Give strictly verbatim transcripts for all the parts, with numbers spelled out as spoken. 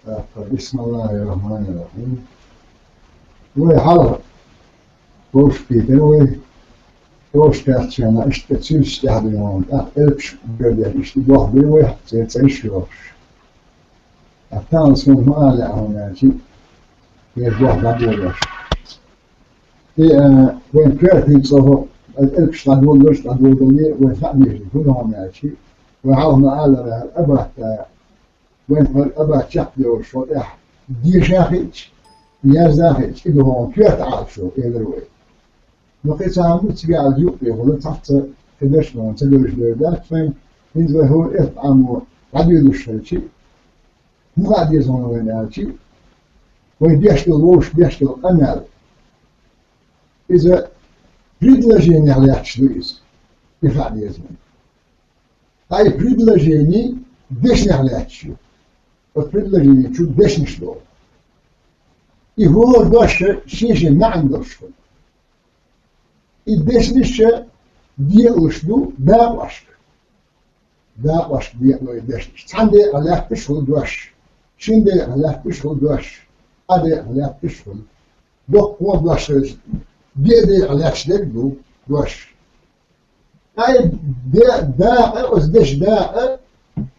بسم الله الرحمن الرحيم. Вай хьалха вовшахкхийтира вай, вовшахкхаьччахьана, иштта цуьнца тӀаьхьа дуьйна хьуна, тӀаккха элпаш бер деш, иштта бохбира вай, церан цӀераш йохуш. ТӀаккха тахана суна хӀун ала лаьа хьуна аьлча, вешан боху дӀаболош. И, а, вайн коьртанийн цӀогӀа, аса элпаш дӀадоладелча, дӀадоладелча, вай хаа дезаш хӀун ду хьуна аьлча, вай хьалха ма-аллара, абатта, вайн хӀара абатта чекхдевллачул тӀаьхьа, деша хиъча, язда хиъча, и ду хьуна коьрта Ӏалашо, элира вай. Ну, кхин цхьа хӀума ду цигахь, ала юкъе хуьлу, цхьацца кхидерш ма ца девзаш дер дац вайн, хӀинца вай хӀора элп Ӏамо дӀадоьдуш хилча, хӀун хаа деза хьуна вайна аьлча, вай деш долу, вовшашка деш долу къамел. Иза предложенех лаьтташ ду иза. И хаа деза вайна. Ткъа и предложени дешнех лаьтташ ю. Оцу предложени чу дешнаш долу. И хӀора дош шен-шен маьӀна долуш хуьлу. И дешнаш декъалуш ду дакъошка. Дакъошка декъало и дешнаш. Цхьана декъа лаьтташ хуьлу дош, шина декъа лаьтташ хуьлу дош, ткъа декъа лаьтташ хуьлу. Доккха дош хилча, деа декъа лаьтташ дерг ду дош. Ткъа и де-, дакъа, оцу дешан дакъа,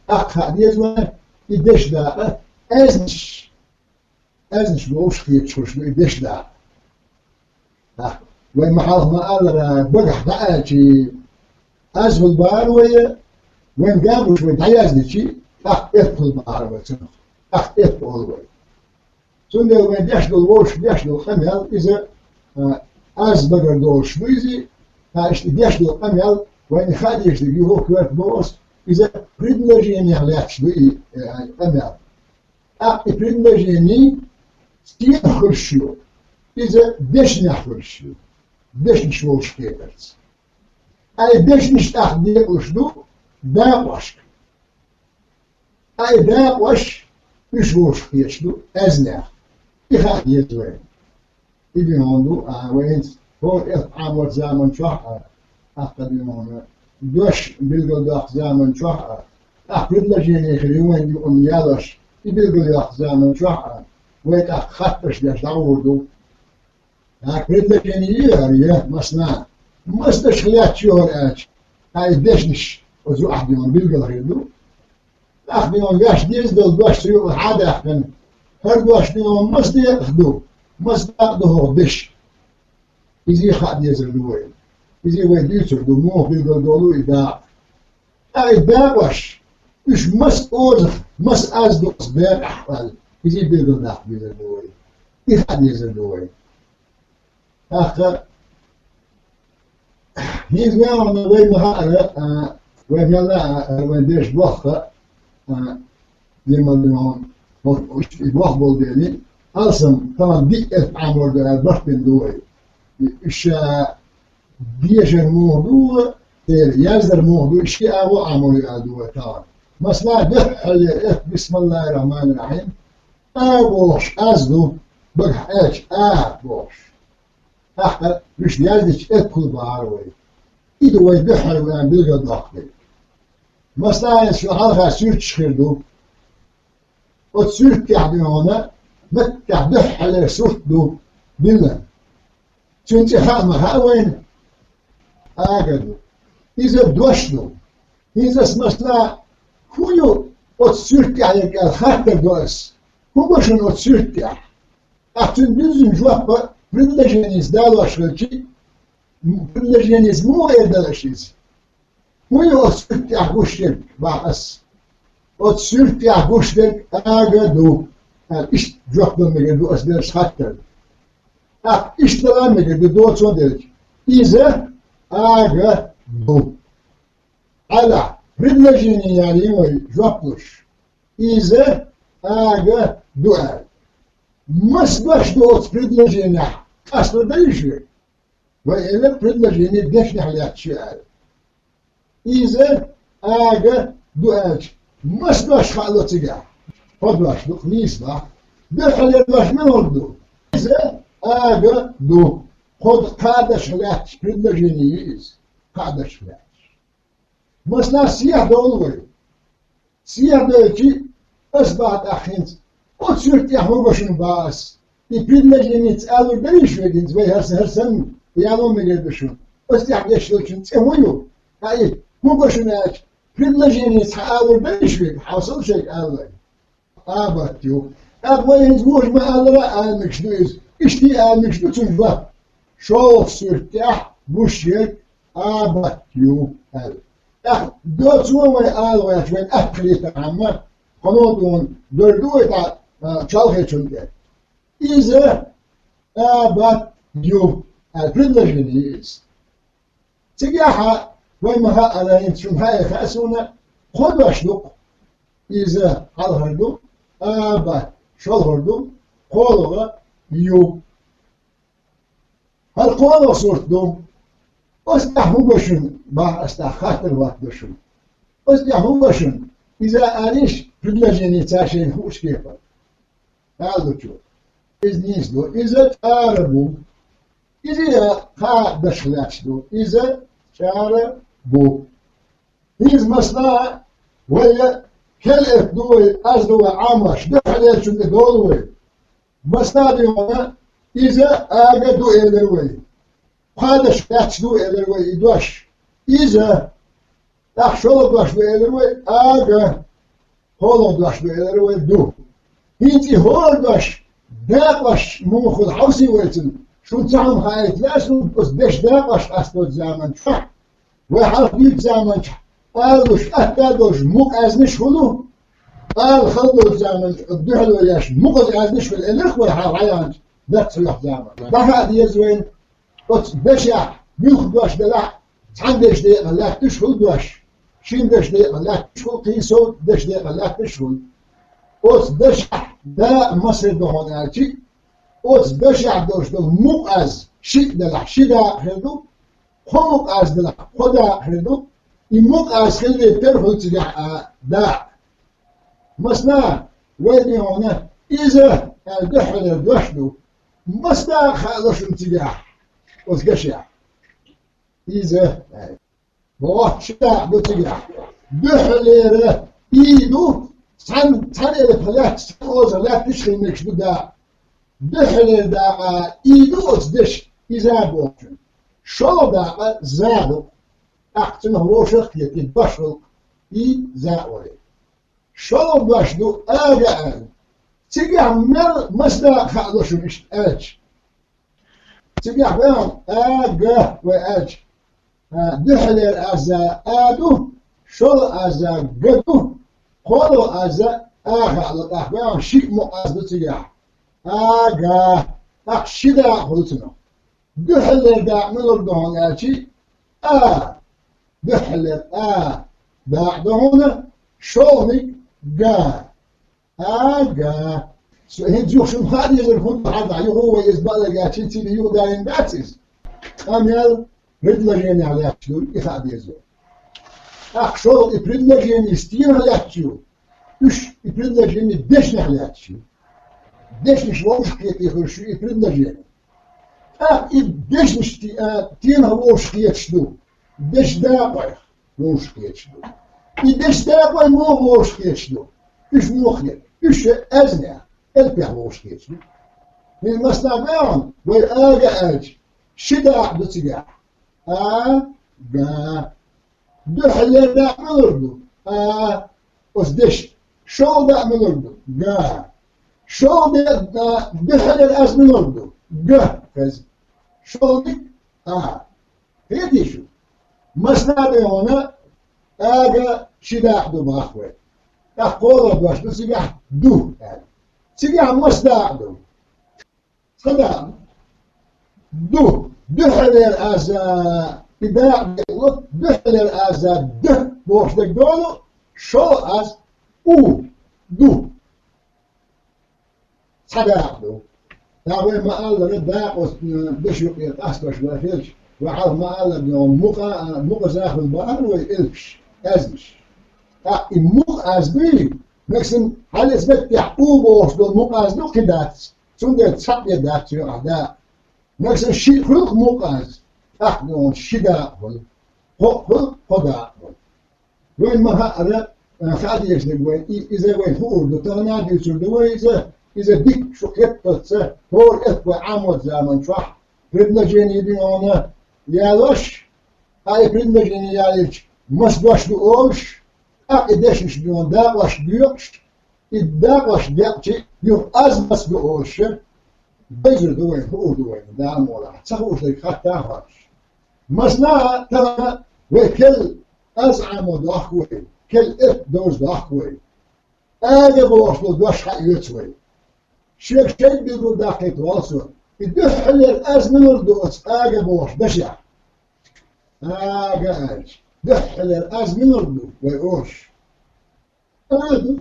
тӀаккха хаа деза вайна, и дешан дакъа аьзнаш. Аьзнаш вовшах хеташ хуьлуш ду и дешан дакъа. ХӀа, вай ма хьалха ма-аллара, багахь дӀааьлча, аз хуьлу бахара вай, вайн габуш вай дӀаяздича, тӀаккха элп хуьлу бахара вай цунах. ТӀаккха элп олу вай. Цундела вайн деш долу, вовшашка деш долу къамел иза, а, аз багара долуш ду иза, а, иштта деш долу къамел, вайна хаа дезаш дерг юха коьрта боху аса, иза предложенех лаьтташ ду и, э, къамел. ТӀаккха и предложени стенах хуьлуш ю? Иза дешнех хуьлуш ю. Дешнаш вовшах хетарца. Ткъа и дешнаш тӀаккха декъалуш ду дакъошка. Ткъа и дакъош, уьш вовшах хеташ ду аьзнех. И хаа деза вайна. И дуьйна ду, а, вай хӀинца хӀора элп Ӏаморчу заман чохь а, тӀаккха дуьйна дош билгалдоккху заман чохь а, тӀаккха предложени хир ю вайн юкъана ялош, и билгалйоккху заман чохь а, вай тӀаккха хаттарш деш дӀагӀур ду. ТӀаккха предложени ю хӀара, я, масала, маса дашах лаьтташ ю хӀара аьлча, ткъа и дешнаш оцу юкъахь дуьйна билгал хир ду. ТӀаккха дуьйна ваьш деза долу дош цу юкъахь а даьккхина, хӀара дош дуьйна маса декъах ду, маса дакъа ду хӀокху дешан. Иза хаа дезар ду вайна. Иза вай дуьйцур ду, муха билгал долу и дакъа. Ткъа и дакъош, уьш маса озах, маса аз ду оцу бекъахь аьлла, иза билгалдаккха дезар ду вайна. И хаа дезар ду вайна. ТӀаккха хӀинца ваьлла вай ма хаара, а, вай мелла а, а, вайн деш бохха, а, дималлин хӀун, хӀун, и бохболу дели, алсам, таман диъ элп Ӏамор дара барт бина ду вай. И уьш ша дешар муха ду, церан яздар муха ду, ши агӀо Ӏамор ю аьлла ду вай тахана. Масала, дуьххьарлера элп, бисмиллахир рахманир рахим, а бохуш, аз ду, багахь аьлча, а бохуш. ТӀаккха уьш яздича, элп хуьлу бахара вай. И ду вай дуьххьара вайн билгал доккху дерг. Масала, шу хьалха суьрташ хир ду. Оцу суьртехь дуьйна, меттехь дуьххьарлера сурт ду, биллан. Цуьнан цӀе хаа ма хаьа вайна? Ага ду. Иза дош ду. Иза ас, масала, хӀун ю оцу суьртехь ерг аьлла хаттар до ас. ХӀун бу шуна оцу суьртехь? Ахь цуьнан дуьззина жоп предложеница далош хилча, предложеница муха эр дара аша иза? ХӀун ю оцу суьртехь гуш дерг, бах ас? Оцу суьртехь гуш дерг ага ду, аьлла, иштта жоп дала мегар ду ас деллачу хаттарна. ТӀаккха иштта дала мегар ду доцо делча: иза ага ду. Хьала, предложени яьлла ю вай жоп луш. Иза ага ду аьлла. Маса дош ду оцу предложенехь, къастор даьлла шу? Вай элира предложени дешнех лаьтташ ю аьлла. Иза ага ду аьлча, маса дош хаало цигахь? Кхо дош ду, нийса бах. Дуьххьарлера дош мила хӀума ду? Иза ага ду. Кхо кхаа дашах лаьтташ предложени ю иза. Кхаа дашах лаьтташ. Масала, сехьа довла вай. Сехьа доьлча, ас бах тӀаккха хӀинца: Оцу суьртехь хӀун го шуна боху ас? И предложеница алур дарий шуьга иза, вай хӀара, хӀара санна яло мегар ду шуна? Оцу тӀехь деш йолчун цӀе хӀун ю? Ткъа и хӀун го шуна аьлча, предложеница хьан алур дарий шуьга? Хьовсал шайга алале. Абат ю. ТӀаккха вай хӀинца вожа ма-аллара а ала мегаш ду иза. Иштта а ала мегаш ду цуьнан жоп. ШолгӀа суьртехь гуш ерг абат ю аьлла. ТӀаккха доцо вай ала гӀерташ, вайн атта хилийтархьама, кхано а дуьйна дойр ду вай тӀаккха, а, чолхечунна тӀе. Иза абат ю аьлла, предложени ю иза. Цигахь а вай ма-хаъара, хӀинца шуна хаьа хаьа суна, кхо дош ду-кх. Иза хьалхара ду, абат шолгӀара ду, кхоалгӀа ю. ХӀара кхоалгӀа сурт ду. Оцу тӀехь хӀун го шуна, боху ас, тӀаккха хаттар хӀоттадо шуна. Оцу тӀехь хӀун го шуна? Иза алийша предложеница шайна хууш кепара. Ала ду чу. Иза нийса ду. Иза чӀара бу. Иза я кхаа дашах лаьтташ ду. Иза чӀара бу. ХӀинца, масала, вай я кел-, эт ду вай, аз ду вай Ӏамош, дуьххьалерчунна тӀе долу вай. Масала, дуьйна, иза ага ду элира вай. Кхаа дашах лаьтташ ду элира вай и дош. Иза. ТӀаккха шолгӀа дош ду элира вай, ага. КхоалгӀа дош ду элира вай, ду. ХӀинца и хӀора дош дакъош муха хуьлу хьовсий вай цуьнан? Шуна цхьа хӀума хаийта лаьа суна, оцу дешан дакъош къастоцу заманчохь, вай хьалха дуьйцу заманчохь алалуш атта а долуш мукъа аьзнаш хуьлу, ала хала долчу заманчохь дуьхьало еш мукъаза аьзнаш хуьлу, элира вай хьалха хьаяьхначу даккха хьоьху заманчохь. ДӀахаа деза вайна, оцу дашехь муьлхха дош делахь а, цхьана дешан декъана лаьтташ хуьлу дош, шина дешан декъана лаьтташ хуьлу, кхин сов дешан декъана лаьтташ хуьлу. Оцу дашехь дакъа масех ду хьуна аьлча, оцу дашехь долуш долу мукъа аз шиъ делахь, ши дакъа хир ду, кхо мукъа аз делахь, кхо дакъа хир ду, и мукъа аз хилийта тера хуьлу цигахь а дакъа. Масала, вай дуьйна, иза аьлла дуьххьалера дош ду. Масала хаало шуна цигахь, оцу дашехь. Иза аьлла. Боху, ши дакъа ду цигахь. Дуьххьалера и ду, цхьана, цхьана элпах лаьтташ, цхьана озах лаьтташ хила мегаш ду дакъа. Дуьххьалера дакъа и ду оцу дешан, иза бохучун. ШолгӀа дакъа за ду. ТӀаккха цунах вовшах а кхета, и дош хуьлу, и за а вай. ШолгӀа дош ду ага аьлла. Цигахь мел, маса дакъа хаало шуна иштта аьлча? Цигахь вай хьуна ага вай аьлча, а, дуьххьалера аз а ду, шолгӀа аз га ду, кхоалгӀа аз а хаало, тӀаккха вай хьуна шиъ мукъа аз ду цигахь. Ага. ТӀаккха ши дакъа хуьлу цунах. Дуьххьалера дакъа муьлха ду хьуна аьлча, а. Дуьххьалера а дакъа ду хьуна, шолгӀаниг га. Ага. Со хӀинца юха шуна хаа дезар хӀунда хьажахь, юха вай иза баалла гӀертачу цигахь юха даийна дац иза. Къамел предложенех лаьтташ ду, и хаа деза. ТӀаккха шолгӀа и предложени стенах лаьтташ ю? Уьш и предложени дешнех лаьтташ ю. Дешнаш вовшах кхетий хир шу и предложени. ТӀаккха и дешнаш те-, а, стенах вовшах кхеташ ду? Дешан дакъойх вовшах кхеташ ду. И дешан дакъой муха вовшах кхеташ ду? Уьш муха кхеташ? Уьш аьзнех, элпех вовшах кхеташ ду. ХӀинца масала баьхна, вай ага аьлча, ши дакъа ду цигахь. А, га. Дуьххьалера дакъа муьлха ду? А, оцу дешан. ШолгӀа дакъа муьлха ду? Га. ШолгӀа де-, а, дуьххьалера аз муьлха ду? Га. Хеза. ШолгӀаниг а. Хетий шу? Масала баьхна, ага ши дакъа ду боху вай. ТӀаккха кхоалгӀа дош ду цигахь ду аьлла. Цигахь маса дакъа ду? Цхьа дакъа ду. Дуьххьалера аз, а, и дакъа декъало, дуьххьалера аз а д бохуш дерг долу, шолгӀа аз у ду. Цхьа дакъа ду. ТӀаккха вай ма-аллара, дакъа оцу, м, дешан юкъера къастош вай хилча, вай хьалха ма-аллара, мукъа, а, мукъаза хуьлу бахара вай элпаш, аьзнаш. ТӀаккха и мукъа аз дуй, мегаш санна хьалаца меттехь у бохуш долу мукъа аз ду кхин дац. Цундела цхьаъ бен дац цу юкъахь дакъа. Мегаш санна шиъ хуьлу-кх мукъа аз, тӀаккха ши дакъа хуьлу, кхоъ хуьлу, кхо дакъа хуьлу. Вайн ма-хаъара, а, хаа дезаш дерг вайн, и-, иза вайн хуур ду, тахана а дуьйцур ду вай иза, Иза дика шу кхеталца, хӀора элп вай Ӏамода заман чохь предложени ду хьуна ялош, хьан и предложени ялийча, маса дош ду олуш, тӀаккха и дешнаш ду хьуна дакъош доькъуш, и дакъош декъчи, юха аз маса ду олуш, байзур ду вайна, хуур ду вайна, Дала мукъалахь, ца хууш дерг хатта а хоттуш. Масала, тахана вай кел аз Ӏамода дохку вай, кел элп довза дохку вай. Ага бохуш долу дош хьаоьцу вай. Шега шайн билггал даккхийта волу со. И дуьххьалера аз муьлур ду оцу ага бохуш дашехь? Ага аьлча. Дуьххьалера аз муьлур ду вай ош? А ду.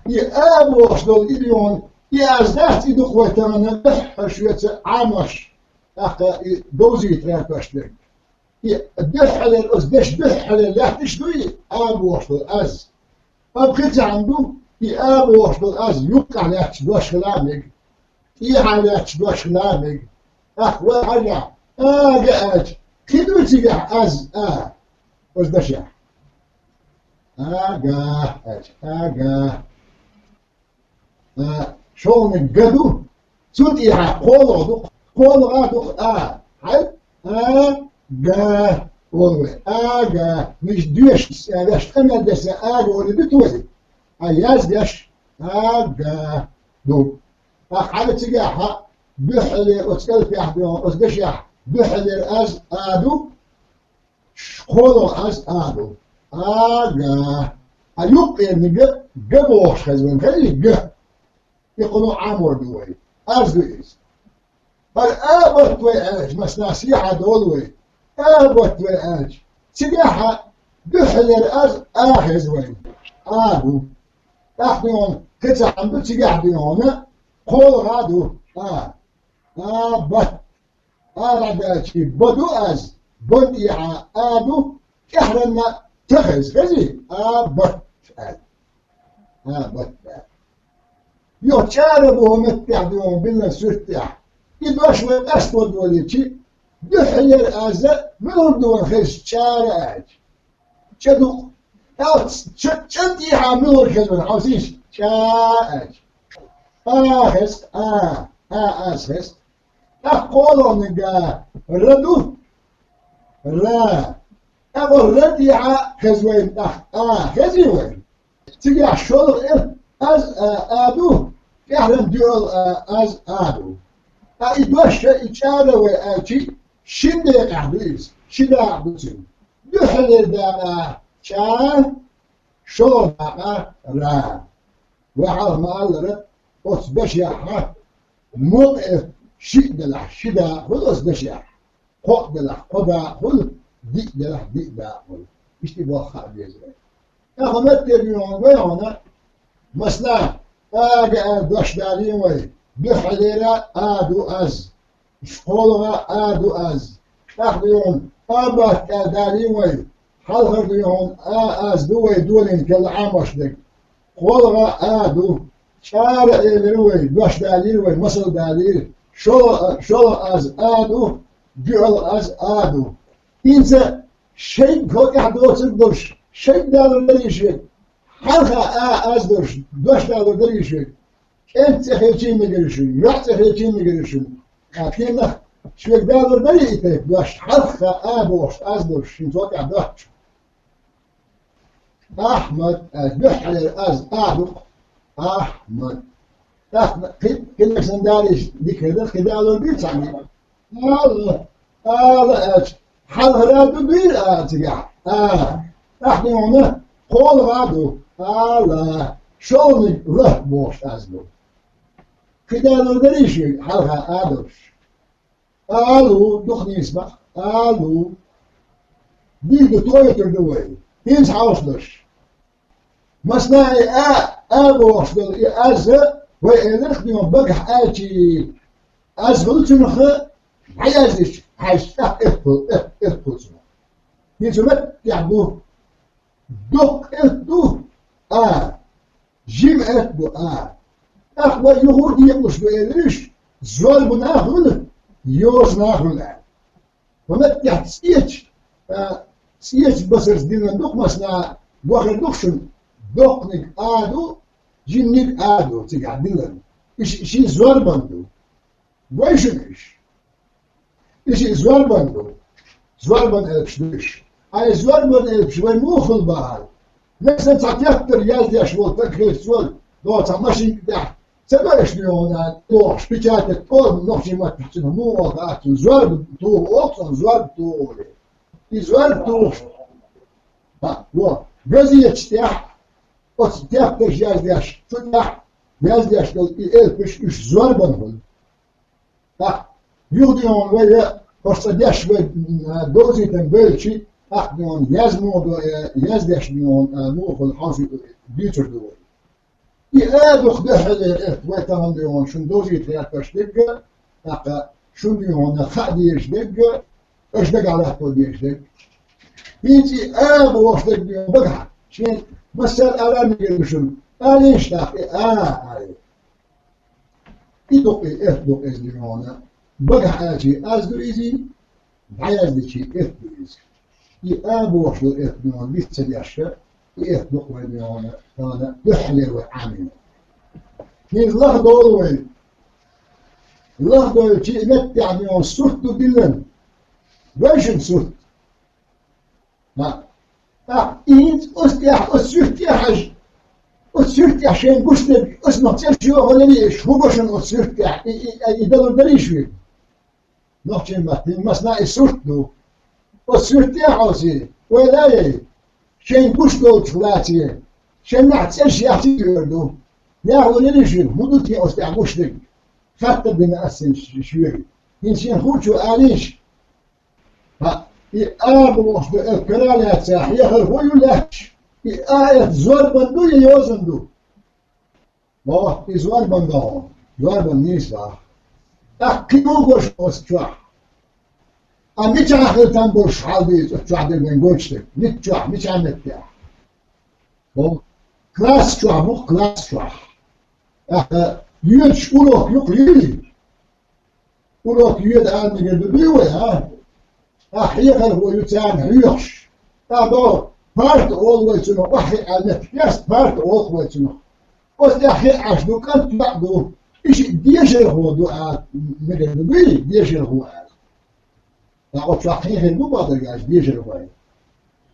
И а бохуш долу и дуьйхьун, и аз дац и дукха вай тахана дуьххьара шоьца Ӏамош, тӀаккха и довзийта гӀерташ дерг. И дуьххьалера, оцу дешан дуьххьалера лаьтташ ду и а бохуш долу аз. Амма кхин цхьаъ ду, и а бохуш долу аз юккъехь лаьтташ дош хила а мега, тӀехьа лаьтташ дош хила а мега. ТӀаккха вай хьажахь, ага аьлча, кхин ду цигахь аз а, оцу дашехь? Ага аьлча, ага. А, шолгӀаниг га ду, цунна тӀехьа кхоалгӀа ду, кхоалгӀа ду а. Хьай? А, га. Олу вай. Ага. Миш доьшуш, а, веш къамел деш, ага олу ду вай. А, яздеш, ага ду. А, хьай цигахь, дуьххьале, оцу элпехь ду, оцу дашехь, дуьххьалера аз а ду, кхоалгӀа аз а ду. Ага. А юккъерниг га бохуш хезна вайн, хезий, га. И кхуьнан Ӏамор ду вай. Аз ду иза. ХӀара а батт вай аьлча, масала, сехьа долу вай. А батт вай аьлча. Цигахь дуьххьалера аз а хеза вайн. А ду. ТӀаккха дуьйхьун, кхин цхьаъ ду цигахь дуьйхьуна, кхоалгӀа ду. А. А батт. Ара даьлча, ба ду аз, бан тӀехьа а ду, тӀаьхьарна та хеза, хезий? А батт аьлла. А батт аьлла. Йо, чӀара боху меттехь ду, билла суьртехь. И дош вай къасто долийчи, дуьххьалера аз муьлур ду вайн хеза чӀара аьлча? ЧӀа ду. ТӀаккха чӀа, чӀа тӀехьа муьлур хеза вайн, хьовсийша? ЧӀа аьлча. А хеза, а, а аз хеза. ТӀаккха кхоалгӀаниг ра ду. Ра. ТӀаккха ра тӀехьа хеза вайн тӀаккха а. Хезий вайн? Цигахь шолгӀа элп аз а, а ду, тӀаьхьарна дуьхьал а, аз а ду. Ткъа и дош а, и чӀара вай аьлчи, шина декъехь ду иза, ши дакъа ду цуьнан. Дуьххьалера дакъа чӀа, шолгӀа дакъа ра. Вай хьалха ма-аллара, оцу дашехь, мукъа элп шиъ делахь, ши дакъа хуьлу оцу дашехь, кхоъ делахь, кхо дакъа хуьлу, диъ делахь, диъ дакъа хуьлу. Иштта и болх хаа деза вай. ТӀаккха меттиг ю хьуна вай хьуна, масала, ага аьлла дош далийна вай, дуьххьалера а ду аз. КхоалгӀа а ду аз. ТӀаккха дуьйхьун, а батт аьлла далийна вай. Хьалхара дуьйхьун, а аз ду вай долийна керла Ӏамош дерг. КхоалгӀа а ду. ЧӀара элира вай, дош далийра вай, масал далийра. ШолгӀа, шолгӀа аз а ду, дуьхьал аз а ду. ХӀинца шайга хӀокхехь доцург долуш, шайга далур дарий шуьга? Хьалха а аз долуш, дош далур дарий шуьга? КӀентан цӀе хилчий мегар ю шуна, йоьӀан цӀе хилчий мегар ю шуна. Ткъа кхин нах шуьга далур дарий и тайпа дош, хьалха а бохуш, аз бохуш, шуна цо тӀехь доцчу? Ахьмад, аз дуьххьалера аз а ду-кх. Ахьмад. ТӀаккха кхин, кхин сан далийча дика хир дара, кхин далур дийр цхьаъ. Ала, ала аьлча, хьалхара ду дуьйр а цигахь? А. ТӀаккха хьуна кхоалгӀа ду. Ала. ШолгӀаниг ла бохуш аз ду. Кхин далур дарий шуьга хьалха а долуш? Алу, дукха нийса бакъ. Алу. Дийр ду, тоьйтур ду вай. ХӀинца хьовсалаш. Масала, и а, а бохуш долу и аз, вай элира-кх дуьйхьун багахь аьлчий, аз хуьлу цунах, хьаяздича, хьаьжча тӀаккха элп хуьлу, элп, элп хуьлу цунах. ХӀинца меттехь ду, доккха элп ду а, жима элп ду а. ТӀаккха вай юхур декъалуш ду элира уьш, зорбанах хуьлу, йозанах хуьлу аьлла. Ва меттехь цӀеча, а, цӀеча басарца диллина ду-кх, масала, бохур ду-кх шуна, доккханиг а ду, жиманиг а ду цигахь диллина. И ши, ши зорбан ду. Вай шуна иш. И ши зорбан ду. Зорбан элпаш ду иш. Ай, зорбан элпаш вай муха хуьлу бахьара? Масала, цхьа тептар яздеш волу стаг хилча, цо, догӀу цхьа машинка тӀехь ца баьш дуьйна, догӀуш, печатать олу нохчийн маттахь цунах муха олу аьлча, зорба туху олу цунах, зорба туху олий. И зорба тухуш, а, во, газеташ тӀехь, оцу тептарш яздеш, цу тӀехь яздеш долу и элпаш уьш зорбан хуьлу. ТӀаккха юха дуьйна вай, хӀорш цкъа деш вай, м, довзийтина бевлчи, тӀаккха дуьйна язмо до, э, яздеш дуьйна, э, муха хуьлу хьовсуьйтур дуьйцур ду вай. И а дукха дуьххьалера элп вай тахана дуьйна шуна довзийта гӀерташ дерг а, тӀаккха шуна дуьйна хаа дезаш дерг а, аша дагахь латто дезаш дерг а. ХӀинца и а бохуш дерг дуьйна багахь, шен массара а ала мегар ду шуна, алийша тӀаккха и а, алий. И дукъ, и элп дукъ иза дуьйна. Багахь аьлчи аз ду иза, дӀаяздичи элп ду иза. И а бохуш долу элп дуьйна виц ца деш, и элп дукъ вай дуьйна, тахана дуьххьалера вай Ӏамийна. ХӀинца лахдолу вай. Лахдойлучи и меттехь дуьйна сурт ду диллина. Вай шуна сурт. Ма, тӀаккха и хӀинца оцу тӀехь, оцу суьрта тӀехь хьажа, оцу суьрта тӀехь шайна гуш дерг, оцунах цӀераш йохалур ю, хӀун го шуна оцу суьрта тӀехь, и, и, и далур дарий шуьга? Нохчийн маттахь, хӀинца массанхьа и сурт ду. Оцу суьрта тӀехь хьовсий, ойла а яй, шайна гуш долчух лаций, шайнахь цӀераш яхча а эр ду. Яхалур яра шуьга, хӀун ду те оцу тӀехь гуш дерг? Хаттар дина ас шуьга. ХӀинца шена хуучо алийша. Ха, и а бохуш ду элп кара а лаьцна, хьехархо ю лаьтташ? И а элп зорбан ду я йозан ду? Мо, и зорбан ду хьуна, зорбан нийса ваха. ТӀаккха кхин муха го шуна оцу чохь? А мичахь хила там болуш хьал ду иза оцу чохь дерг вайн гойтуш дерг? Миччохь, мичахь меттехь? Мо, класс чохь бу-кх, класс чохь. ТӀаккха йоьдуш урок ю-кх, юй? Урок йоьду ала мегар ду дуй вай, а? Ахь хьехархо ю царна хьоьхуш. ТӀаккха боху, парта олу вай цунах, охьахиъ аьлла меттиг яц, парта олу-кх вай цунах. Оцу тӀехь хиъ Ӏаш ду, кӀант йоӀ ду, и шиъ дешархо ду ала мегар ду дуй, дешархо ала. Ткъа оцу чохь кхин хир бу бакъдерг аьлча дешархой.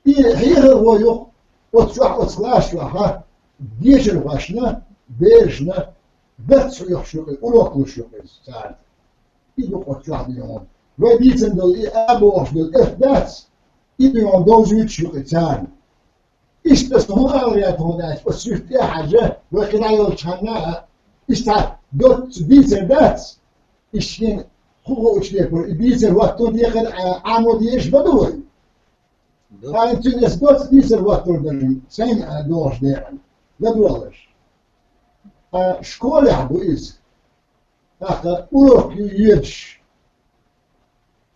И хьехархо ю-кх оцу чохь, оцу класс чохь, ха, дешархошна, берашна дац хьоьхуш ю-кх, урок луш ю-кх иза царна. И ду-кх оцу чохь дуьйна. Вай дийцина долу и а бохуш долу элп дац, и дуьйна довзуьйтуш ю-кх царна. Иштта аса хӀун ала гӀерта хьуна аьлча, оцу суьрта тӀе а хьаьжжа, вай кхидӀа йолчу ханна а, иштта доцца дийцар дац, иштта шена хӀун хуучу декъала, и дийцар хӀоттор декъала а, Ӏамо дезаш ма ду вай? Ду. Ткъа хӀинца цуьнан аса доцца дийцар хӀоттор дара, сайна а догӀуш декъала. ЛадогӀалаш. Ткъа школехь ду иза. ТӀаккха урок ю йоьдуш.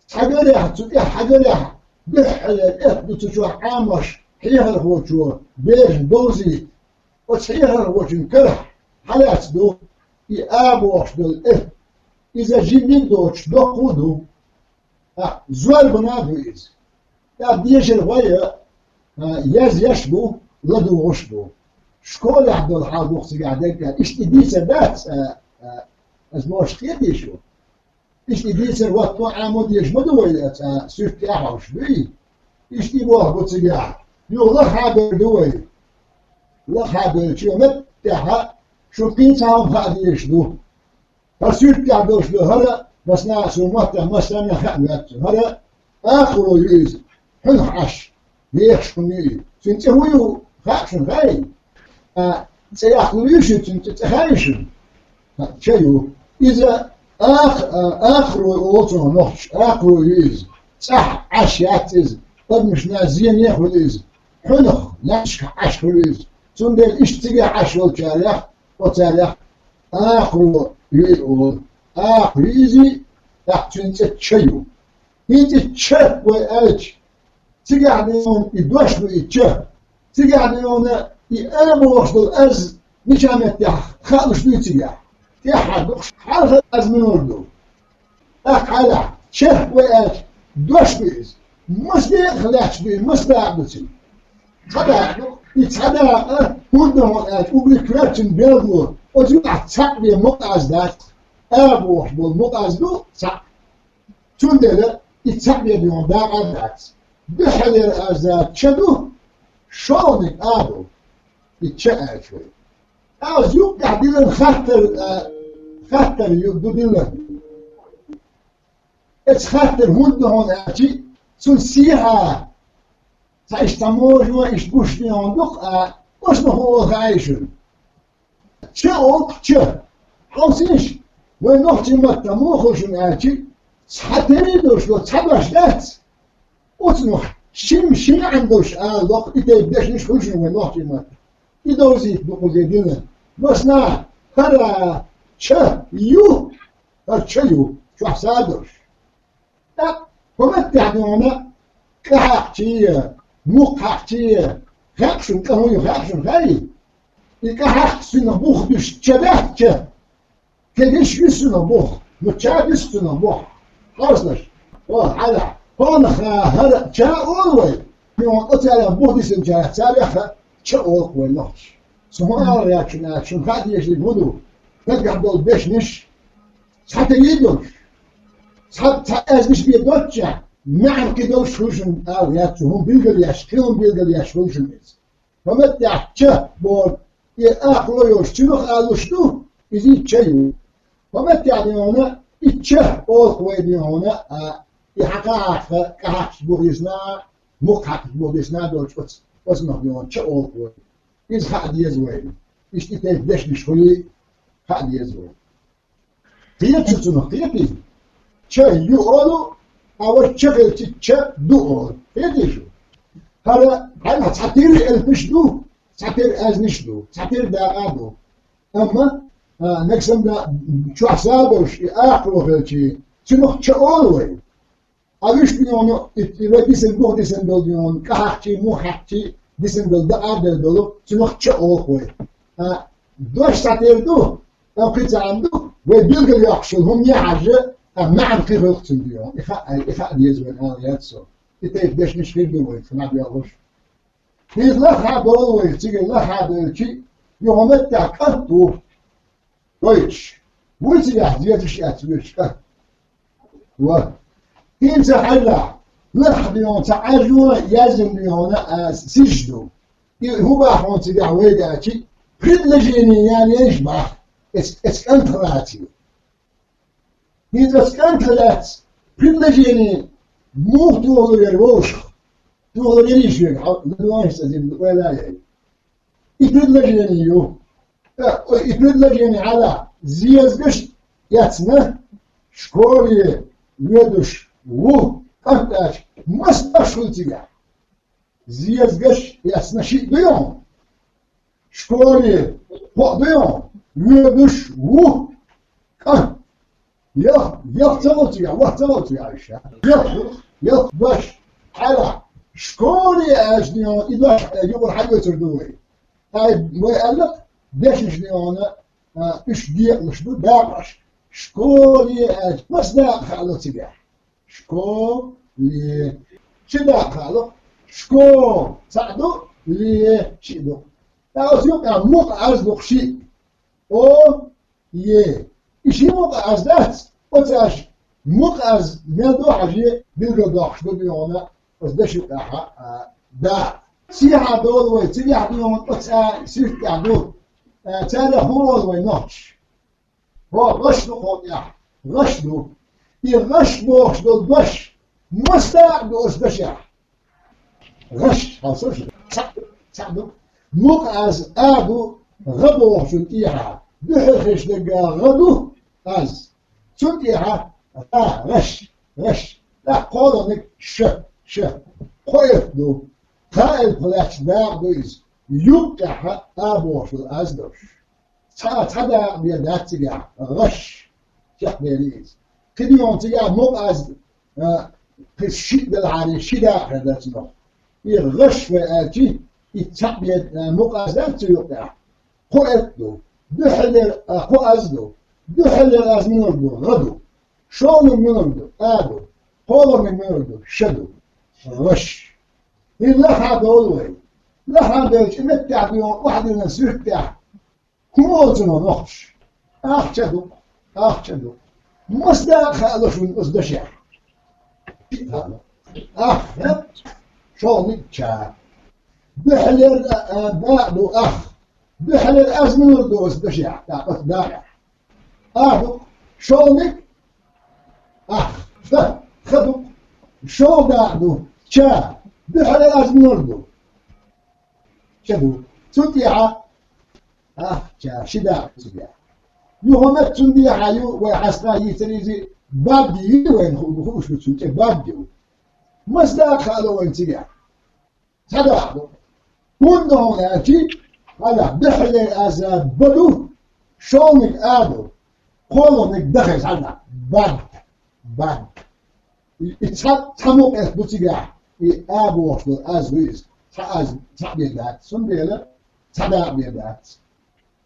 Цхьагарехь, цу тӀехь хьагарехь, дуьххьалера элп ду цу чохь Ӏамош, хьехархочо берашна довзийта. Оцу хьехархочун карахь хьалаьцна ду и а бохуш долу элп. Иза жимма а доцуш, доккха а ду. ТӀаккха зорбана а ду иза. ТӀаккха дешархой а, а, язъеш а бу, ладугӀуш а бу. Школехь долу хьал ду-кх цигахь дерг а. Иштта и дийцар дац, а, а, аса бохуш кхетий шу? Иштта и дийцар хӀотто Ӏамо дезаш ма ду вай, а, суьрта тӀе а хьовсуш дуй? Иштта и боху бу цигахь. Юха лахахьа бевр ду вай. Лахахьа бевлча, меттехь шуна кхин цхьа хӀума хаа дезаш ду. ХӀара суьрта тӀехь долуш ду, хӀара, массанхьа а, суна маттахь массарна а хаа моьтту, хӀара акхаро ю иза, хьуьнах Ӏаш, вехаш хӀума ю иза. Цуьнан цӀе хӀун ю, хаьа шуна, хаьий? А, цӀе яккха луьйш ю цуьнан, цӀе, цӀе хаьий шуна? Ха, ча ю. Иза ах-, а, акхаро олу цунах нохчаша, акхаро ю иза. ЦӀахь Ӏаш яц иза, адамашна зене а хуьлу иза. Хьуьнах, лаьтташкахь Ӏаш хуьлу иза. Цундела иштта цигахь Ӏаш йолчарех, оцарех акхаро ю и олу. Акха ю иза, тӀаккха цуьнан цӀе ча ю. ХӀинца и ча вай аьлча, цигахь дуьйна и дош ду и ча. Цигахь дуьйна и а бохуш долу аз мичахь меттехь хаалуш дуй цигахь? ТӀехьа дукхуш хьалха аз муьлур ду? ТӀаккха хьалахь, ча вай аьлча, дош ду иза. Маса декъах лаьтташ ду и, маса дакъа ду цуьнан? Цхьа дакъа ду, и цхьа дакъа хӀунда ду хьуна аьлча, угрик ваьлла цуьнан белгало, Оцу юкъахь цхьаъ бен мукъа аз дац, а бохуш болу мукъа аз ду цхьаъ. Цундела и цхьаъ бен дакъа дац. Дуьххьалера аз дац ча ду, шолгӀаниг а ду. И ча аьлча вай. Аз юккъехь диллина хаттар, а, хаттар ю-, ду диллина. Эцу хаттар хӀунда ду хьуна аьлчи, цунна сехьа, цхьа иштта таможо, иштта гуш дийхьун дукха, а, оцунах хӀун олу хаьий шуна? Ча олу ча. Хьовсийша, вайн нохчийн маттахь муха хуьлу шуна аьлчи, цхьа тера долуш долу цхьа дош дац. Оцунах шин, ши маьӀна долуш ала доккху, и тайпа дешнаш хуьлу шуна вайн нохчийн маттахь. И довзийта ду кхуза дина. Масала, хӀара ча ю, хӀара ча ю, чохь са долуш. ТӀаккха хӀун меттехь дуьйна, кӀа хьаькхчий, мукх хьаькхчий, хаьа шуна, кӀа хӀун ю, хаьа шуна, хаьий? И кӀа хьаькхча цунах бух дуьсу ча дац ча. Кегиш вису цунах бух, ну ча вису цунах бух. Хьовсалаш, о, хьала, хьуна ха-, хӀара ча олу вай. Хьуна оцарах бух дисинчарах царах а ча олу вай нохчаша. Со хӀун ала гӀерташ шуна, шуна хаа дезаш хӀун ду? Нагахь долу дешнаш цхьа тера долуш, цхьа, цхьа аьзнаш бен доццушехь, маьӀна кхин долуш хуьлу шуна ала гӀерта, цу хӀума билгалъеш, кхин хӀума билгалъеш хуьлу шуна иза. ХӀун меттехь ча боху, и акхало йолуш, цуьнах алуш ду, иза и ча ю. ХӀун меттехь дуьйна, и ча олу вай дуьйна, а, и хьан кӀа хьаькхча, кӀа хьаькхча бух дисна, мукх хьаькхча бух дисна долчу оцу, оцунах дуьйна ча олу вай. Иза хаа деза вайна. Иштта и тайпа дешнаш хуьлий хаа деза вайна. Кхета шу цунах, кхетий? Ча ю олу, а вай ча хилча ча ду олу. Кхетий шу? ХӀара, хьайна цхьа тера элпаш ду, цхьа тера аьзнаш ду, цхьа тера дакъа ду. Амма, а, нагахь санна чохь са долуш, и акхало хилчий, цунах ча олу вай. Ткъа вуьш дуьйна, и, и вай дисина, бух дисина долу дуьйна, кӀа хьаькхчий, мукх хьаькхчий, дисина долу, дакъа а делла долу, цунах ча олу вай. А, дош цхьа тера ду, а, кхин цхьа а ду, вай билгалйоккхуш йолу хӀума яхьажа, а, маьӀна кхин хуьлу цуьнан дуьйна. И хаа, и хаа деза вайна ала гӀерта со. И тайпа дешнаш хир ду вай, ца ма доьлхуш. Иза лахахь долу вай, цига лахахь долчу, юха меттехь кӀант ву. Вайча, вуй цигахь дезаш яц вуьйцу кӀа? Ва. ХӀинца хьажахь, лахахь дуьйна ца Ӏаьржо яздина дуьйна, а, сижа ду. И хӀун боху хьуна цигахь вайга аьлчи, предложение ян еш боху, эц-, эц кӀантах лаций. ХӀинца эц кӀантах лаьцна предложение муха тухалур яра вовшах? Тухалур яра шуьга, хьо, ладугӀанаш цӀа зимма, ойла а яй. И предложение ю. Э, и предложение хьала, зезагаш эцна, школе воьдуш ву, кӀант аьлча, маса дош хуьлу цигахь? Зезагаш эцна шиъ ду хьуна. Школе кхоъ ду хьуна. Воьдуш ву, кӀант. Ялх, ялх ца ло цигахь, вахт ца ло цигахь иштта. Ялх, ялх дош. Хьала, школе аьлча дуьйна, и дош юкъара хьаоьцур ду вай. Ай, вай аьлла, дешнаш дуьйна, а, уьш декъалуш ду, дакъаш. Школе аьлча, маса дакъа хаало цигахь? Школе. Ши дакъа хаало. Шко, цхьаъ ду, ле, шиъ ду. ТӀаккха оцу юкъахь мукъа аз ду шиъ. О, е. И ши мукъа аз дац, оцу аш мукъа аз мел ду хьажий, билгалдоккхуш ду дуьйна, оцу деши тӀехь, а, да. Сехьа долу вай, цигахь дуьйна оцу а суьрта тӀехь ду. А, царах хӀун олу вай нохчаша? Хьо гӀаш ду кху тӀехь, гӀаш ду. И гӀаш бохуш долу дош, маса дакъа ду оцу дашехь? ГӀаш, хьовсал шу, цхьаъ, цхьаъ ду. Мукъа аз а ду, гӀа бохучун тӀехьа. Дуьххьара хиш дерг гӀа ду, аз. Цунна тӀехьа гӀа, гӀаш, гӀаш. ТӀаккха кхоалгӀаниг ша, ша. Кхо элп ду. Кхаа элпах лаьтташ дакъа ду иза. Юккъехьа а бохуш долу аз долуш. Цхьа, цхьа дакъа бен дац цигахь, гӀаш, чекхдели иза. Кхидолчун цигахь мукъа аз, а, кхин шиъ делахьара, ши дакъа хир дац нох. И гӀаш вай аьлчи, и цхьаъ бен, а, мукъа аз дац цу юкъехь. Кхо элп ду. Дуьххьалера, а, кхо аз ду. Дуьххьалера аз муьлург ду? ГӀа ду. ШолгӀаниг муьлург ду? А ду. КхоалгӀаниг муьлург ду? Ша ду. ГӀаш. И лахахь долу вай. Лахахь долчу меттехь дуьйна охьадиллина суьртехь. ХӀун олу цунах, нохчаша? Ахча ду, ахча ду. Маса дакъа хаало шуна оцу дашехь? Ахча, шолгӀаниг ча. Дуьххьалера, а, дакъа ду, ах. Дуьххьалера аз муьлха ду оцу дашехь, тӀаккха оцу дакъехь? А ду, шолгӀаниг, ах, ха, ха ду. ШолгӀа дакъа ду, ча. Дуьххьалера аз муьлха ду? Ча ду. Цунна тӀехьа, ахча, ши дакъа ду цигахь. Юха метта цунна тӀехьа ю, вай хьаста йийцар иза, бад ю вайна ху-, хууш ду цунна тӀе, бад ю. Маса дакъа хаало вайна цигахь? Цхьа дакъа ду. ХӀунда аьлча, хьала, дуьххьалера аз ба ду, шолгӀаниг а ду, кхоалгӀаниг да хеза хьала, бад, бад. И, и цхьа, цхьа мукъа элп бу цигахь, и а бохуш долу аз ву иза, цхьа аз, цхьаъ бен дац, цундела цхьа дакъа бен дац.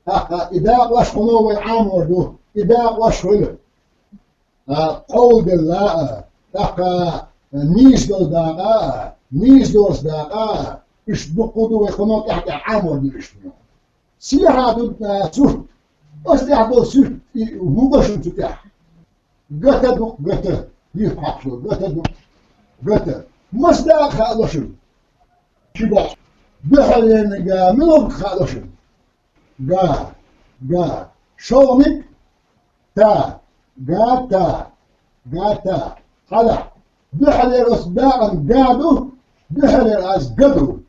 ТӀаккха и дакъош хӀуно вай Ӏамор ду, и дакъош хуьлу. А, къовлабелла а, тӀаккха нийса долу дакъа а, нийса доцу дакъа а, уьш дуккха ду вай хӀуно тӀаьхь-тӀаьхь Ӏамор ду уьш. Сехьа ду, а, сурт. Оцу тӀехь болу сурт, и, хӀун бу шуна цу тӀехь? Гата ду, гата. Юьхь хьакхо, гата ду, гата. Маса дакъа хаало шуна? Ши дакъа. Дуьххьалерниг а муьлха хаало шуна? Га, га. ШолгӀаниг та, га, та, га, та. Хьала, дуьххьалера оцу дакъана га ду, дуьххьалера аз га ду.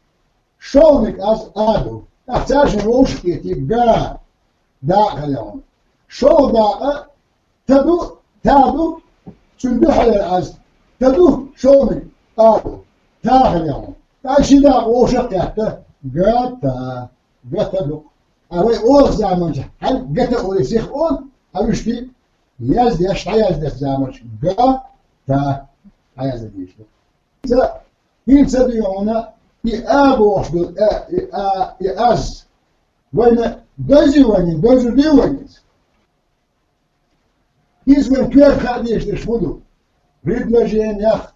ШолгӀаниг аз а ду. ТӀаккха цаьршинна вовшахкхетий, га, дакъа хилла хьуна. ШолгӀа дакъа та ду, та ду, цуьнан дуьххьалера аз та ду, шолгӀаниг а ду. Та хилла хьуна. ТӀаккха ши дакъа вовшах а кхетта, га, та, га, та ду. Ткъа вай оха заманчохь хьаьнга гата олий сиха олу, ткъа уьш тӀе яздеш, дӀаяздеш заманчохь га, та дӀаяздан дийшина. Ца, хӀинца а дуьйна и а бохуш долу, э, и а, и аз. Вайна дойзий вайна, дойзур дуй вайна иза? Иза вайн коьрта хаа дезаш дерш хӀун ду? Предложениех,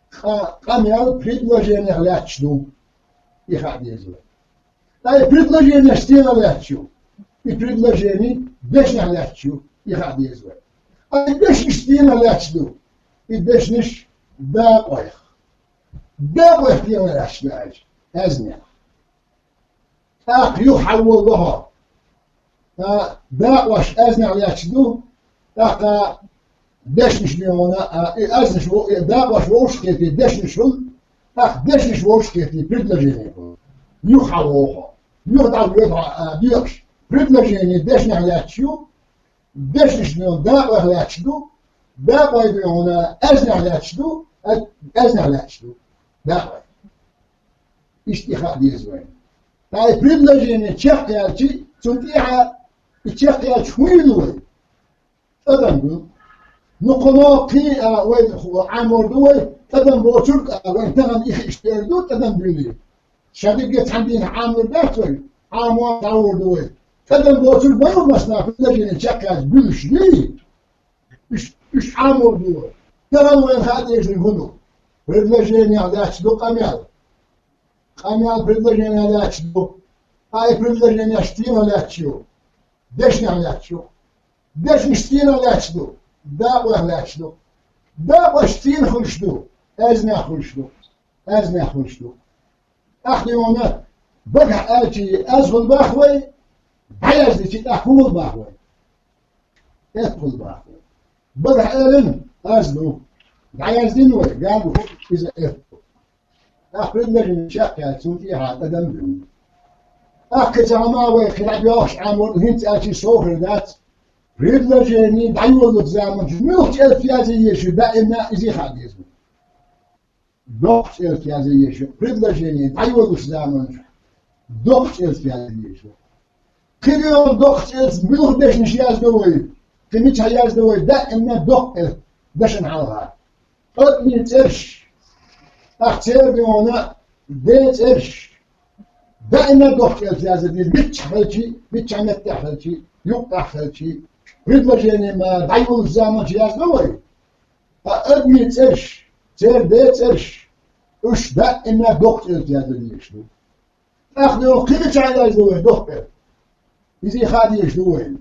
къа-, къамел предложениех лаьтташ ду. И хаа деза вай. Ткъа и предложенеш стенах лаьтташ ю? И предложени дешнех лаьтташ ю. И хаа деза вай. Ткъа и дешнаш стенах лаьтташ ду? И дешнаш дакъойх. Дакъойх стенах лаьтташ ду аьлча, аьзнех. ТӀаккха юха хьалволу хьо. Ткъа дакъош аьзнех лаьтташ ду, тӀаккха дешнаш лоьхуна, а, и аьзнаш во-, и дакъош вовшахкхетий дешнаш хуьлу, тӀаккха дешнаш вовшахкхетий предложени хуьлу. Юха хьалволу хьо. Юха дӀавоьду хьо, а, доькъуш. Предложени дешнех лаьтташ ю, дешнаш лоьхуна дакъойх лаьтташ ду, дакъой лоьхуна аьзнех лаьтташ ду, а, аьзнех лаьтташ ду. Дакъой. Иштта и хаа деза вайна. Ткъа и предложени чекхъяьлча, цунна тӀехьа и чекхъяьлча хӀун йина вай? ТӀадам буьллу. Ну, кхуьнан кхин а вай Ӏамор ду вай, тӀадам боцург а вай тахана и хиъча тӀера ду, тӀадам буьллий. Ша дерриге цхьана дийнахь Ӏамор дац вай, Ӏамо дӀагӀур ду вай. ТӀадам боцург ма ю массанхьа предложени чекхъяьлча буьллуш дуй? Уьш, уьш Ӏамор ду вай. Тахана вайна хаа дезарг хӀун ду? Предложенех лаьтташ ду къамел. Къамел предложенех лаьтташ ду. Ткъа и предложенеш стенах лаьтташ ю? Дешнех лаьтташ ю. Дешнаш стенах лаьтташ ду? Дакъойх лаьтташ ду. Дакъош стенах хуьлуш ду? Аьзнех хуьлуш ду. Аьзнех хуьлуш ду. ТӀаккха юхана багахь аьлча, аз хӀун боху вай? ДӀаяздича тӀаккха хӀун боху вай? Эп хӀун боху вай? Багахь аьлла, аз ду. ДӀаяздина вай, ган бу, иза эп. ТӀаккха предложени чекхъяьлча, цунна тӀехьа тӀадам буьллу. ТӀаккха ца хьама вай кхин дӀабоьлхуш Ӏамор ду, хӀинца аьлча сов хир дац. Предложени дӀайоллучу заманчохь муьлхачу элпах язъе езаш ю, даимна иза хаа деза. Доккхачу элпах язъе езаш ю. Предложени дӀайоллучу заманчохь доккхачу элпах язъе езаш ю. Кхин юха доккхачу элпах муьлха дешнаш яздо вай? Кхин мичахь яздо вай? Даимна доккха элп дашна хьалха. Адамийн цӀераш, тӀаккха церан юхана ден цӀераш. Даимна доккхачу элпах язъе деза, миччахь хилча, миччахь меттехь хилча, юккъехь хилча. Предложени ма дӀайоллучу заманчохь яздо вай? Ткъа адамийн цӀераш, церан ден цӀераш, уьш даимна доккхачу элпах язъе дезаш ду. ТӀаккха юха кхин мичахь яздо вай доккха элп? Иза хаа дезаш ду вайна.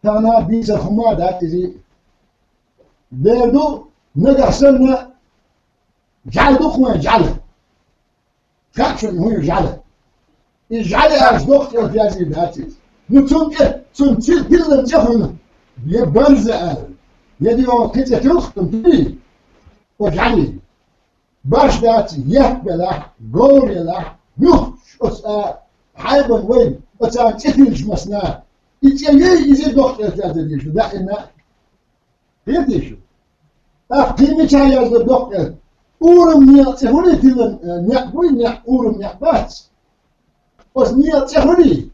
Тахана дийцар хӀума дац иза. Дера ду, нагахь санна жӀаьла ду-кх вайн, жӀаьла. Хаьа шуна хӀун ю жӀаьла? Иза жӀаьла аьлча доккха цӀе язйина дац иза. Ну, цунна тӀе, цунна ци-, тиллан цӀе хӀуна, я барза аьлла, я дегӀан кхин цӀе тилхтам тилий, о жӀаьла. Баш дац, етт белахь, говр елахь, нухча оцу а хьайбан вай, оцарна цӀе тиллачу массана, и цӀе юй, иза доккха цӀе яздан дезаш ду, даимна. Хетий шу? ТӀаккха кхин мичахь яздан доккха цӀе? Урам некъа цӀе хуьлий тиллан, э, некъ буй, некъ, урам некъ бац. Оцу некъа цӀе хуьлий?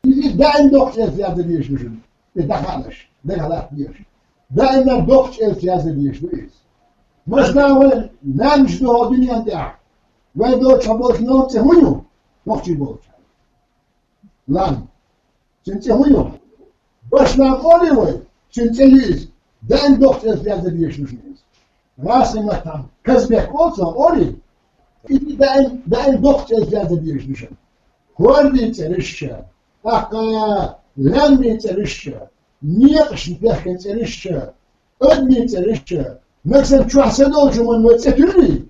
Иза даим доккха цӀе яздан дезаш ду шуна. И дӀахаалаш, дагахь латта дезаш. Даимна доккха цӀе яздан дезаш ду иза. Массана вайн лаьмнаш ду хӀокху дуьнен тӀехь. Вайн доцчохь болчу некъан цӀе хӀун ю? Нохчий болчу. Лам. Цуьнан цӀе хӀун ю? Башлам олий вай, цуьнан цӀе ю иза. Даим доккха цӀе яздан дезаш ду шуна иза. Расиматан Казбек олу цунах, олий? И даим, даим доккха цӀе яздан дезаш ду шуна. ХӀордийн цӀераш а, тӀаккха лаьмнийн цӀераш а, некъашна бехкина цӀераш а, адамийн цӀераш а, нагахь санна чохь са долчу хӀуманна вай цӀе туьллий?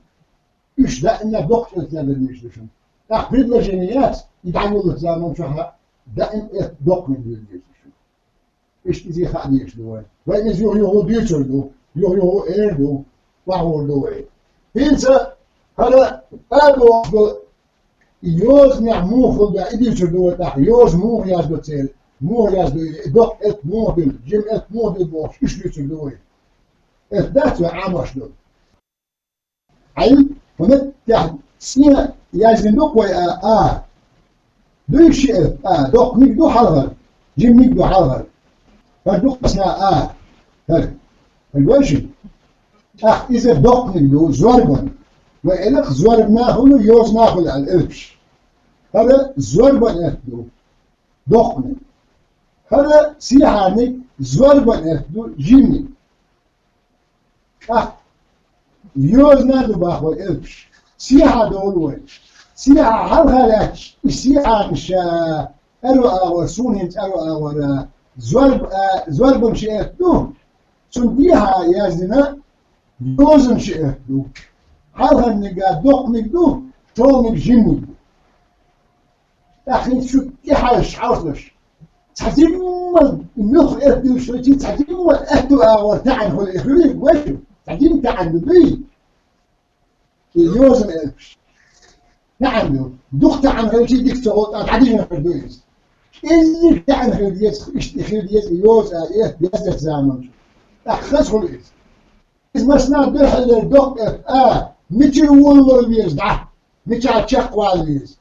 Уьш даимна доккха цӀе яздан дезаш ду шуна. ТӀаккха предложени яц, и дӀайоллучу заман чохь а даим эт доккханиг яздан дезаш ду шуна. Иштта иза хаа дезаш ду вай. Вай иза юха-юха дуьйцур ду, юха-юха эр ду, охьахуур ду вай. ХӀинца хӀара а бохуш долу йозанехь муха хуьлу бен, и дуьйцур ду вай тӀаккха. Йоза муха яздо церан, муха яздо и доккха эт муха дуьллу, жима эт муха дуьллу бохуш, уьш дуьйцур ду вай. Эт дац вай Ӏамош ду. Хьайн, хӀунда тӀехь цӀе яздина ду-кх вай а, а. Дуй ши а, а, доккханиг ду хьалхара, жиманиг ду хьалхара. ХӀара ду-кх сан а, хӀара. ХӀара вай ши? ТӀаккха иза доккханиг ду, зорбан. Вай элира-кх, зорбан а хуьлу, йозан а хуьлу аьлла элпаш. ХӀара зорбан эт ду, доккханиг. ХӀара сехьарниг, зорбан эт ду, жиманиг. ТӀаккха йозана а ду боху вай элпаш. Сехьа долу вай. Сехьа хьалха лаьтташ, и сехьарнаш а, аьрру агӀор, суна хӀинца аьрру агӀор, зорб-, а, зорбан ши эт ду, цунна дехьа яздина йозан ши эт ду. Хьалхарниг а доккханиг ду, шолгӀаниг жиманиг ду. ТӀаккха хӀинца шу тӀехьаьжча хьовсалаш. Цхьа жимма муьлхха эт дуьллуш хилча, цхьа жимма аьтту агӀор таьӀна хуьлу и хуьлий, вай шу? Цхьа жимма таьӀна ду дуй? И йозан элпаш. ТаьӀна ду. Дукха таьӀна хилча, дика ца хуьлу, тӀаккха дӀадижина хир ду иза. Кхин дика таьӀна хир деза, иштта хир деза и йоза а, и эт яздечу заманчохь. ТӀаккха хаза хуьлу иза. Иза массанхьа дуьххьарлера доккха эт а, мичара волавала веза дӀа? Мичахь чекхвала веза?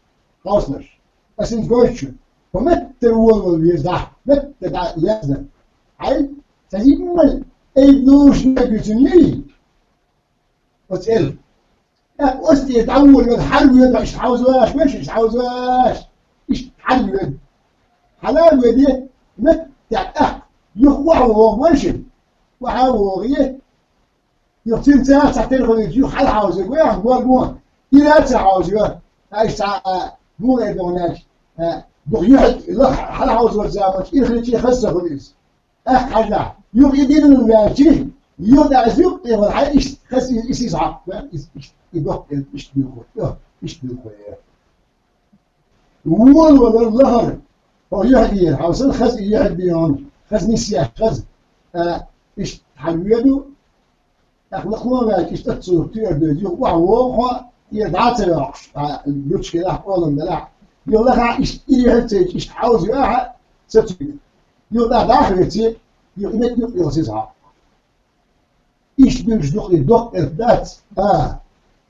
Хьовсалаш. Ас хӀинца гойту шуна. ХӀун меттара волавала веза дӀа? Меттара дӀа яздан. Хьай, сан жимма айда луш нагуьцун юй? Оцу эл. ТӀаккха оцу тӀе дӀаволавелла хьалавоьду, иштта хьовзаваш, вешан, иштта хьовзаваш. Иштта хьалавоьду. Хьала а воьду, меттехь тӀаккха. Юха охьа вогӀу, вешан. Охьа а вогӀий. Юха цуьнан цара цхьа тера хуьлуьйтуш, юха хьалахьовзийта вай ахь, гор гон. Ира а ца хьовзайо, ткъа иштта цхьа, а, муха эр ду хьуна аьлча, а, дукха юьхьиг лаха хьалахьовзорчу заманчохь ира хилча хаза ца хуьлу иза. ТӀаккха хьажахь, юха и динан ваьлча, юха тӀе иза юккъе вала хьай, иштта хаза иза, иза, иза хьакхаваьлла, иза, иштта, и доккха, иштта буьлхура, йо, иштта буьлхура. Волавалар лахара. Хьо юьхь дера, хьо санна хаза и юьхь дера, хаза нисъеш хаза. А, иштта хьан воьду? ТӀаккха лакхо а ваьлча, иштта цо туьар доьду. Юха охьа вогӀу хьо, тӀера дӀа а ца йоккхуш, а, гучахилахь, къолам белахь. Юха лахахь иштта и юьхь ца йича, иштта хьовзайо ахьа, сацуьйту. Юха тӀаккха дӀа а хьоьций, юха и меттиг юккъе йолу иза хьо. Иштта буьллуш ду-кх и доккха эт дац, а,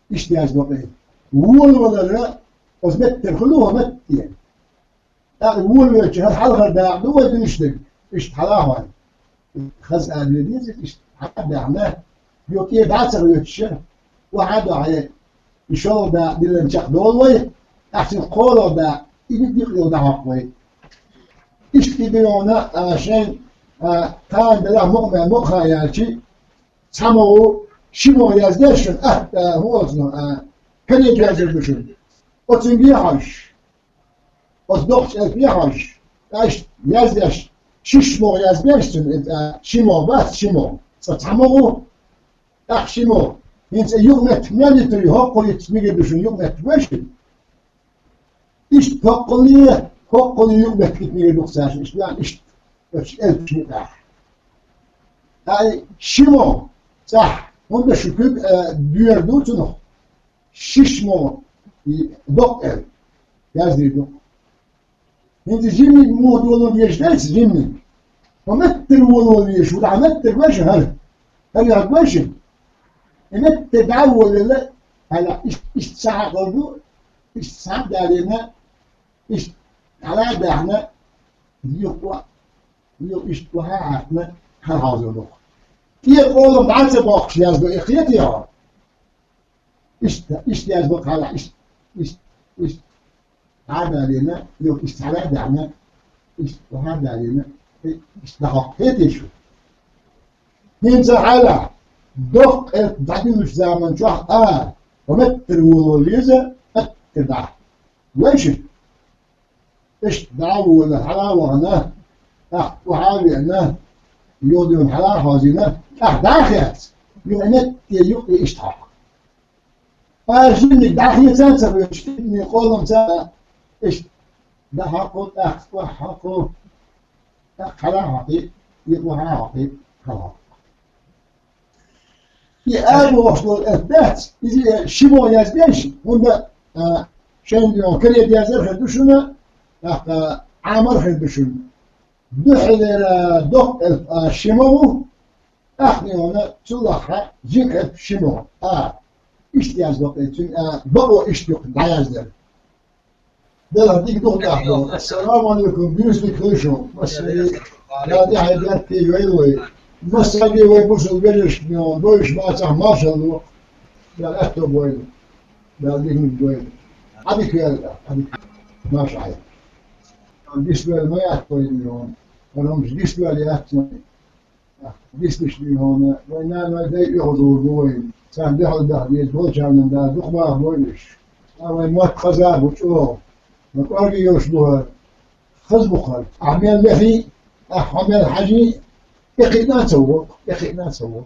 иштта яздо-кх и. Волавалар, оцу меттара хуьлу хӀун метте? ТӀаккха волавелча, хӀара хьалхара дакъа ду вай дуьйцург, иштта хьала а хьой. Хаза а лелийза, иштта хьала а даьхна, юха тӀера дӀа а ца хьоьцуш, охьа а дохьий, и шолгӀа дакъа диллина чекхдолу вай, ахь цуьнан кхоалгӀа дакъа, и дика йолу дӀахьокху вай. Иштта и дуьйна, а, шайн, а, кхана делахь мукъа мел мукъа хан яьлчи, цхьа могӀа, ши могӀа яздеш шуна, а, а, хӀун оцу, а, калита яздеш ду шуна. Оцуьнга а хьожуш, оцу доккхачу элпе а хьожуш, Иштта яздеш, шишмогӀ яздеш цуьнан, э, шимогӀ бац, шимогӀ. Цкъа цхьа могӀа, тӀаккха шимогӀ. ХӀинца юкъ меттиг мел йитар ю, хӀокхо йитча мегар ду шуна юкъ меттиг, вай шуна? Иштта хӀокхунна, хӀокхунна юкъ меттиг мегар ду-кх цаьршинна, иштта, иштта. Оцу элпашна тӀехь. Ай, шимогӀ, цхьа, хӀунда шу куьг, э, доьра ду цунах? ШишмогӀ, и, докъ элп. Яздийр ду-кх. ХӀинца жимниг муха доло дезаш дайца, жимниг. Хьо меттара волавала везаш ву, хьо меттара вайша хӀара. ХӀара яхь вайша. И меттара дӀа а волавелла, хьала, иштта, иштта схьа хьакхалла ду, иштта схьа а далийна, иштта хьала а даьхна, юха, юха иштта охьа а хьаьхкина, хьалхьовзор ду-кх. ТӀера къолам дӀа а ца боккхуш яздо, и кхетий хьо? Иштта, иштта яздо-кх хьала, иштта, иштта, иштта. Дӏа а далийна, юха иштта хьала а даьхна, иштта охьа а далийна, иштта дӀахьокху, хетий шу? ХӀинца хьала, докъ элп дӀадуьллучу заман чохь а, хьо меттара волавала веза, меттара дӀа. Вайша? Иштта дӀа а волавелла, хьала а вахана, тӀаккха охьа а веана, юха дуьйна хьала а хьовзийна, тӀаккха дӀа а хецна, юха метте юкъе иштта хьокху. Ткъа жимниг дӀахеца а ца хьоьжуш, жимниг къолам ца а, иштта дӀахьокху, тӀаккха охьахьокху, тӀаккха хьала а хьокху, юха охьа а хьокху, хьалхьокху. И ара бохуш долу элп дац, иза ши могӀа язбеш, хӀунда, а, шайна каре дезар хир ду шуна, тӀаккха Ӏамар хир ду шуна. Дуьххьалера докъ элп а ши ма ву, тӀаккха йона цул лахахь жим элп ши ма ву. А, иштта язбо кхин цуьнан, а, бакъо иштта юкъа дӀаяздира. Делахь дика ду-кх тӀаккха. Ассаламу алейкум, буьйса дика хуьлда шун. Массаьрга Дала тӀаьхье беркате йойла вай. Массаьрга вай бусалба вежаршка дойуш бацахь, маршалла ло. Дала аьтто бойла. Дала дика дойла. Ӏадика ваьлла, Ӏадика. Маша хьайна. Дисвелла ма яц вайна йона. ХӀара хӀумнаш дисвелла яц вайна. Дисдеш дийна хьуна, вайн наной дай оьгӀаз гӀур бу вайна. Царна дуьхьал даха деза, болчарна Дала дукха баха бойла уьш. Ткъа вайн мотт хаза а бу чӀогӀа. Вайн кӀорге йолуш бу хӀара. Хаза бу хӀара. Ахьа мел лехий, ахьа хьо мел хьажий, тӀекхиъна а ца во, тӀекхиъна а ца во.